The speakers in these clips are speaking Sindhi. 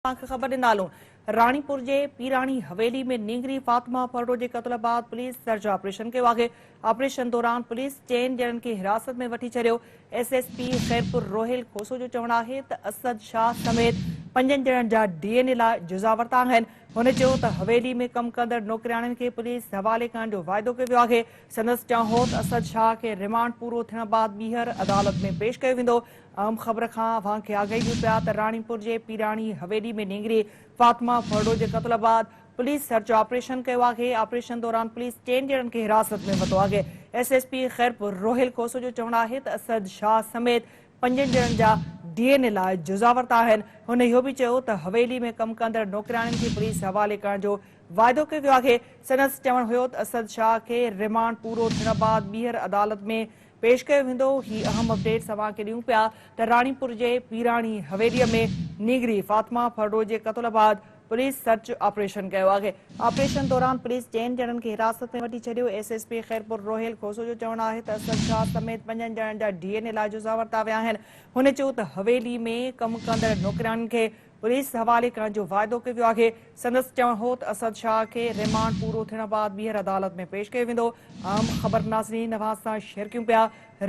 اوهان کي خبر ڏيندا هلون راڻيپور جي پيراڻي حويلي ۾ نينگري فاطمه ڦرڙو جي قتل بعد پوليس سرچ آپريشن ڪيو آهي آپريشن دوران پوليس چئن ڄڻن کي حراست ۾ وٺي ڇڏيو S S P Khairpur Rohail Khoso جو چوڻ آهي ته اسد شاهه سميت پنجن ڄڻن جا ڊي اين اي لاء جزا ورتا آهن هن چيو ته حويلي ۾ ڪم ڪندڙ نوڪرياڻين کي پوليس حوالي ڪرڻ جو واعدو ڪيو ويو آهي سندس چوڻ هو ته اسد شاهه کي رمانڊ پورو ٿيڻ بعد ٻيهر عدالت ۾ پيش ڪيو ويندو اهم خبر کان اوهان کي آگاهي ڏيون پيا ته راڻيپور جي پيراڻي حويلي ۾ نينگري فاطمه ڦرڙو جي قتل بعد پوليس سرچ آپريشن ڪيو آهي، آپريشن دوران پوليس چئن ڄڻن کي حراست ۾ ورتو آهي، S S P Khairpur Rohail Khoso جو چوڻ آهي ته اسد شاهه سميت پنجن ڄڻن جا ڊي اين اي لاء جزا ورتا آهن، هن اهو به چيو ته حويلي ۾ ڪم ڪندڙ نوڪرياڻين کي پوليس حوالي ڪرڻ جو واعدو ڪيو ويو آهي، سندس چوڻ هيو ته اسد شاهه کي ريمانڊ پورو ٿيڻ بعد ٻيهر عدالت ۾ پيش ڪيو ويندو. هي اهم اپڊيٽس اوهان کي ڏيون پيا ته راڻيپور جي پيراڻي حويلي ۾ نينگري فاطمه ڦرڙو جي قتل بعد پوليس سرچ آپريشن ڪيو آهي. آپريشن دوران پوليس چئن ڄڻن کي حراست ۾ وٺي ڇڏيو. S S P Khairpur Rohail Khoso جو چوڻ آهي ته اسد شاهه سميت پنجن ڄڻن جا ڊي اين اي لاء جزا ورتا ويا آهن. هن چيو ته حويلي ۾ ڪم ڪندڙ نوڪرياڻين کي پوليس حوالي ڪرڻ جو واعدو ڪيو ويو آهي. سندس چوڻ هو ته اسد شاهه کي ريمانڊ پورو ٿيڻ بعد ٻيهر عدالت ۾ پيش ڪيو ويندو. اهم خبر ناظرين اوهان سان شيئر ڪيون پيا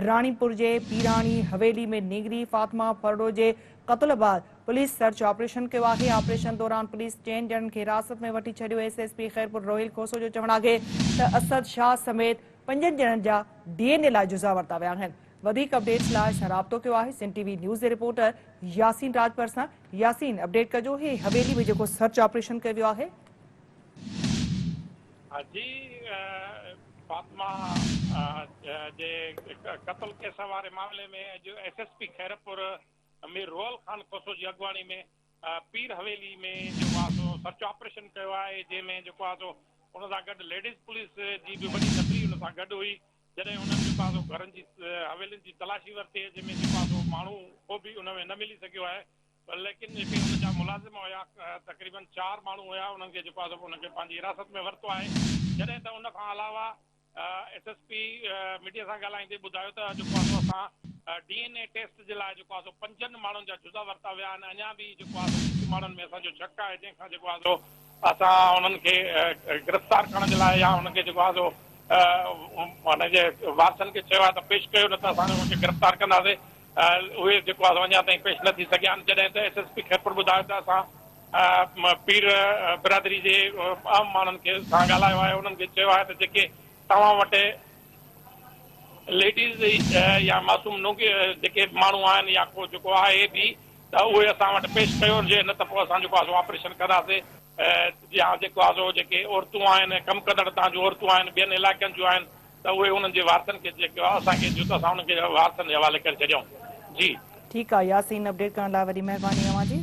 راڻيپور جي پيراڻي حويلي ۾ نينگري فاطمه ڦرڙو جي قتل بعد پوليس سرچ آپريشن ڪيو آهي. آپريشن دوران پوليس چئن ڄڻن کي حراست ۾ وٺي ڇڏيو. S S P Khairpur Roohail Khoso جو چوڻ آهي ته اسد شاهه سميت پنجن ڄڻن جا ڊي اين اي لاء جزا ورتا ويا آهن. وڌيڪ اپڊيٽس لاء اسان رابطو ڪيو آهي سنڌ ٽي وي نيوز جي رپورٽر ياسين راڄپر سان ياسين اپڊيٽ ڪجو هي حويلي ۾ جيڪو سرچ آپريشن ڪيو ويو آهي. جي فاطمه جي قتل ڪيس واري معاملي ۾ اڄ S S P Khairpur Mir Rohal Khan Khoso جي اڳواڻي ۾ پير حويلي ۾ جيڪو آهي سو سرچ آپريشن ڪيو آهي جنهن ۾ جيڪو آهي سو ان سان گڏ ليڊيز پوليس جي به وڏي نفري ان سان گڏ هئي جڏهن انهن جيڪو آهي سو گهرن جي حويلين جي تلاشي ورتي جنهن ۾ جيڪو آهي سو ماڻهو ڪو به ان ۾ نه ملي سگهيو آهي ليڪن جيڪي ان جا ملازم هيا تقريبن چار ماڻهو هيا انهن کي جيڪو آهي سو انهن کي پنهنجي حراست ۾ ورتو آهي جڏهن ته ان کان علاوه ايس ايس پي ميڊيا سان ڳالهائيندي ٻڌايو ته جيڪو آهي سو اسان ڊي اين اي ٽيسٽ جي لاء جيڪو آهي سو پنجن ماڻهن جا جزا ورتا ويا آهن اڃا به جيڪو آهي سو ڪجهه ماڻهن ۾ اسان جو شڪ آهي جنهن کان جيڪو آهي سو اسان انهن کي گرفتار ڪرڻ جي لاء يا انهن کي جيڪو آهي سو ان جي وارثن کي چيو آهي ته پيش ڪيو نه ته اسان انهن کي گرفتار ڪنداسين اهي جيڪو آهي سو اڃا تائين پيش نه ٿي سگهيا آهن جڏهن ته ايس ايس پي خيرپور ٻڌايو ته اسان پير برادري جي اهم ماڻهن کي سان ڳالهايو آهي انهن کي چيو آهي ته جيڪي توهان وٽ ليڊيز يا معصوم نونگي جيڪي ماڻهو آهن يا ڪو جيڪو آهي به ته اهي اسان وٽ پيش ڪيو جي نه ته پوء اسان جيڪو آهي سو آپريشن ڪنداسين يا جيڪو آهي سو جيڪي عورتون آهن ڪم ڪندڙ تان جون عورتون آهن ٻين علائقن جون آهن ته اهي انهن جي وارثن کي جيڪو آهي اسان کي ڏيو ته اسان انهن کي وارثن جي حوالي ڪري ڇڏيون جي. ٺيڪ آ ياسين اپڊيٽ ڪرڻ لاء وڏي مهرباني اوهان جي.